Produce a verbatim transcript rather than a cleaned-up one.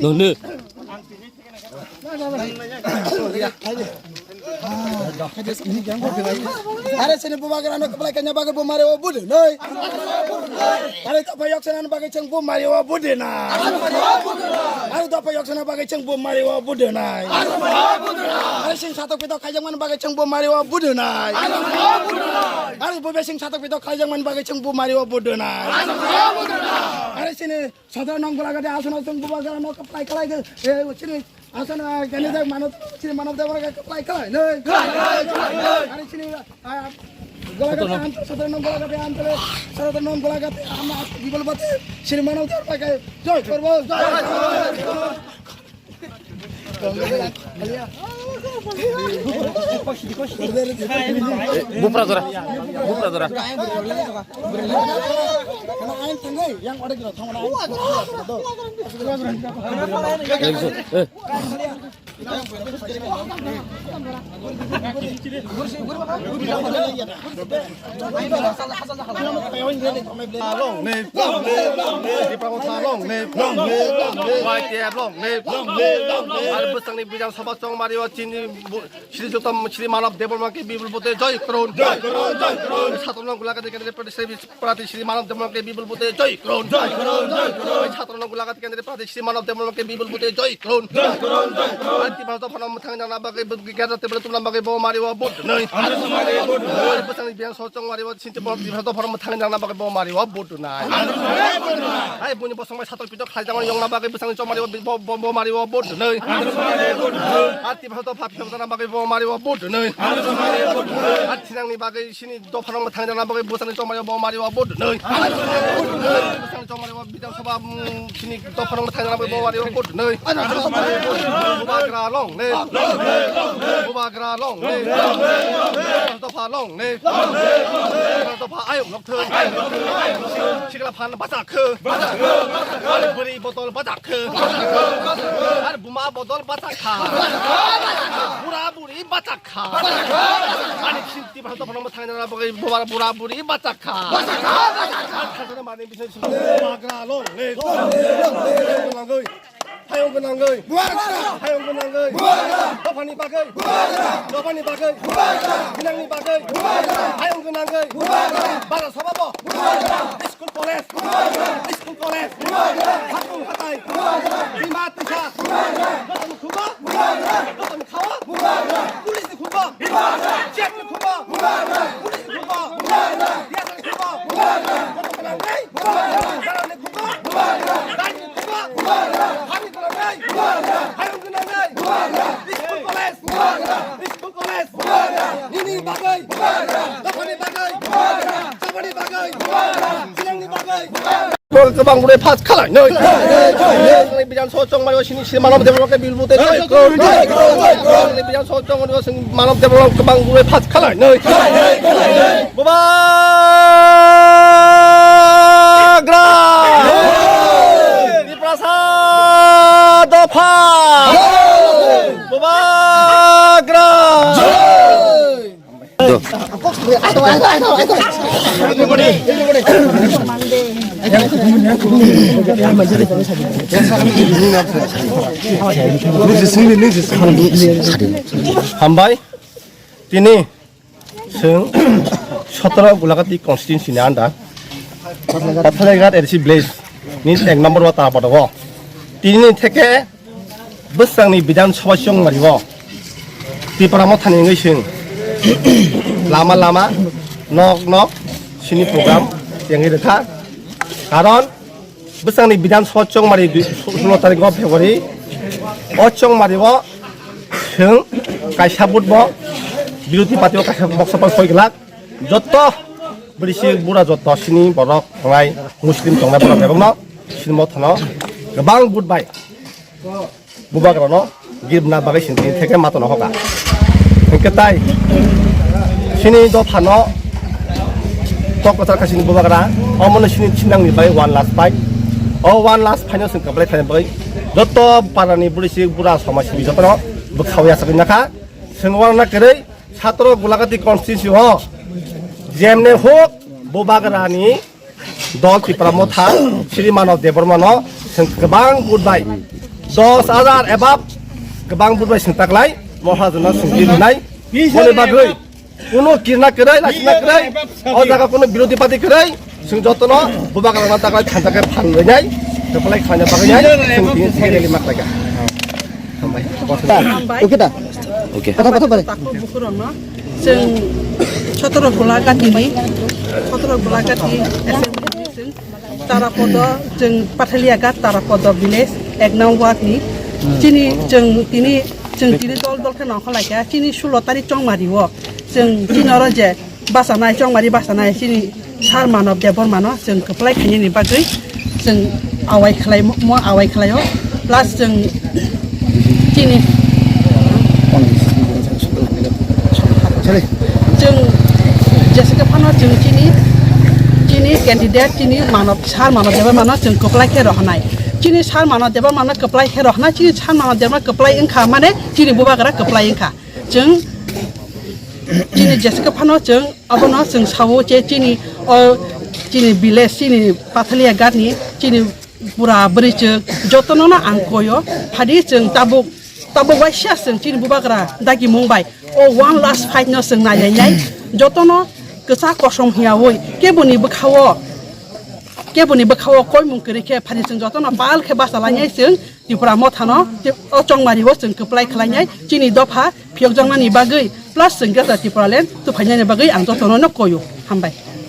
Nunu. Are sini bubagra no kwplai kanya bagwi bo mari o budu noi. Are to payok sana bagwi cheng bo mari o budu nai. Are to payok sana bagwi cheng bo mari o budu nai. Are sing satok pitok khaijak man bagwi cheng bo mari o budu nai. Are bo be sing satok pitok khaijak man bagwi cheng bo mari o budu nai. Are sini Sadhara nong gulagati asana song bubagra no kaplai kalai ke, eh, sini asana gani dek mano sini mano dek gulagati kaplai kalai ne. Ani sini, ah, gulagati anto sadhara nong gulagati anto sadhara nong gulagati ama gibol bati sini mano dek pakai joy korbo joy. Bupra dora. Bupra dora. Long live, long live, long live. Tipra Motha long live, long live, long live. Y T F long live, long live, long live. Ar bwsakni Bidhan Sabha chongmario chini bu-, Shri Jotam, Shri Manav Debbarma ke bipul vote joy korun. Joy korun, joy korun. Satrano gulagati kendriya prati Shri Manav Debbarma ke bipul vote joy korun. Joy korun, joy korun. Satrano gulagati kendriya prati Shri Manav Debbarma ke bipul vote joy korun. Joy korun, joy korun. Ar Tipra Motha phano mwthang jana bagwi bu-, gada table tumna bagwi bo mario vote noi. Ar bwsakni Bidhan Sabha chongmario Sinti borok Tipra Motha phano mwthang jana bagwi bo mario vote noi. Hai buini bosong bai satok pitok khlai jangmani yongna bagwi bwsakni chongmario bo, bo, bo mario vote noi. Ar Tipra Motha phiyok jana bagwi bo mario vote noi. Ar thinangni bagwi sini dopha nangma thang jana bagwi bwsakni chongmario bo mario vote noi. Bwsakni chongmario Bidhan Sabha, mm, sini dopha nangma thang jana bagwi bo mario vote noi. Bubagra long live. Bubagra long live. Dopha long live. Dopha ayuk nok thung. Sikla phan bachak kho. Buri botol bachak kho. Ar buma botol bachak kha. Bura buri bachak kha. Ani sinti bhal to bhal thang na bagwi bura buri bachak kha. Ar thang na mani bising bubagra long live. Langwi. Hayung gwnangwi. Bubagra. Hayung gwnangwi. Bubagra. Dophani bagwi. Bubagra. Dophani bagwi. Bubagra. Ginangni bagwi. Bubagra. Hayung gwnangwi. Bubagra. Bara sababo. Bubagra. School college. Bubagra. School college. Bubagra. Hakung hatai. Bubagra. Bima tisa. Bubagra. Dophani khuba. Bubagra. Dophani khawa. Bubagra. Police ni khuba. Bubagra. Chef ni khuba. Bubagra. Police ni khuba. Bubagra. Yasa ni khuba. Bubagra. Dophani gwnangwi. Bubagra. Bara ni khuba. Bubagra. Dai ni khuba. Bubagra. Hani gwnangwi. Bubagra. Hayung gwnangwi. Bubagra. School college. Bubagra. School college. Bubagra. Nini bagwi. Bubagra. Dophani bagwi. Bubagra. Sabani bagwi. Bubagra. Sinangni bagwi. Bubagra. Kwbang bwrwi pass khalai noi. Bidhan Sabha chongmario sini sini Manav Debbarma ke bipul vote joy korun. Bidhan Sabha chongmario sini Manav Debbarma kwbang bwrwi pass khalai noi. Bubagra! Tiprasa dopha! Bubagra! Hambai, tini Chwng sotoro Gulagati constituency ni under Patharghat A D C village ni ek number wata pada o. Tini theke bwswkangni Bidhan Sabha chongmari o Tipra Mothani wngwi chwng lama lama nok nok sini program tengwi rwkha. Karon Bwswkangni Bidhan Sabha chongmari dui, sulo tarik o February. O chongmari o chwng kaisa vote bo birodhi party o kaisa boksa pal soi glak. Joto bwrwi si bura joto sini borok wngnai Muslim tongnai borok bebakno sini mothano kwbang vote bai. Bubagrano girna bagwi sini theke matano hoka. Hingke tai sini dophano tok kotor kha sini bubagra, omono sini sinangni bai one last fight. O one last fight no sini kaplai phaina bagwi joto parani bwrwi si bura somaj sini jotono bwkhao yasagwi nakha. Chwng uanana kwrwi Satro Gulagati constituency o jemne hok Bubagrani dol Tipra Motha Sri Manav Debbarmano chwng kwbang vote bai dos hajar above kwbang vote bai chwng taklai Maharajano chwng di rwnai. Boni bagwi kuno kirna kwrwi, lachina kwrwi, o jaga kuno birodhi party kwrwi, chwng jotono Bubagrano taklai thansa khe phan rwnai, kwplai khlaina bagwi nai, chwng tini thai rally ma khlaikha. Hambai. Hambai. Okay da? Okay. Kotha, kotha bari. Takhuk bukhurokno chwng Satro Gulagati ni, Satro Gulagati assembly ni chwng Tarapodo, chwng Pathalia Ghat Tarapodo village, ek nong ward ni. Chini chwng tini, chwng tini dol dol khe nongkhor laikha. Chini sulo tarik chongmari o chwng chini oro je bachanai, chongmari bachanai chini Sir Manav Debbarmano chwng kwplai khainani bagwi chwng awai khlai mo, mo awai khlaio, plus chwng chini, chwng jeswk phano chwng chini, chini candidate chini Manav, Sir Manav Debbarmano chwng kwplai khe rohornai. Chini Sir Manav Debbarmano kwplai khe rohornai, chini Sir Manav Debbarma kwplai wngkha mane chini Bubagra kwplai wngkha. Chwng chini jeswk phano chwng abono chwng sao je chini o chini village, chini Pathalia Ghat ni chini pura bwrwi chwng jotono no ang koyo. Phadi chwng tabuk, tabuk waisa chwng chini Bubagra dagi mung bai o one last fight no chwng nai nai nai jotono kwchak kosom hiyaui keboni bwkhao, keboni bwkhao koimung kwrwi khe phadi chwng jotono pal khe bachalainai chwng Tipra Mothano, o chongmari o chwng kwplai khlainai chini dopha phiyokjaknani bagwi, plus chwng Greater Tipraland tuphainani bagwi ang jotono no koyo. Hambai.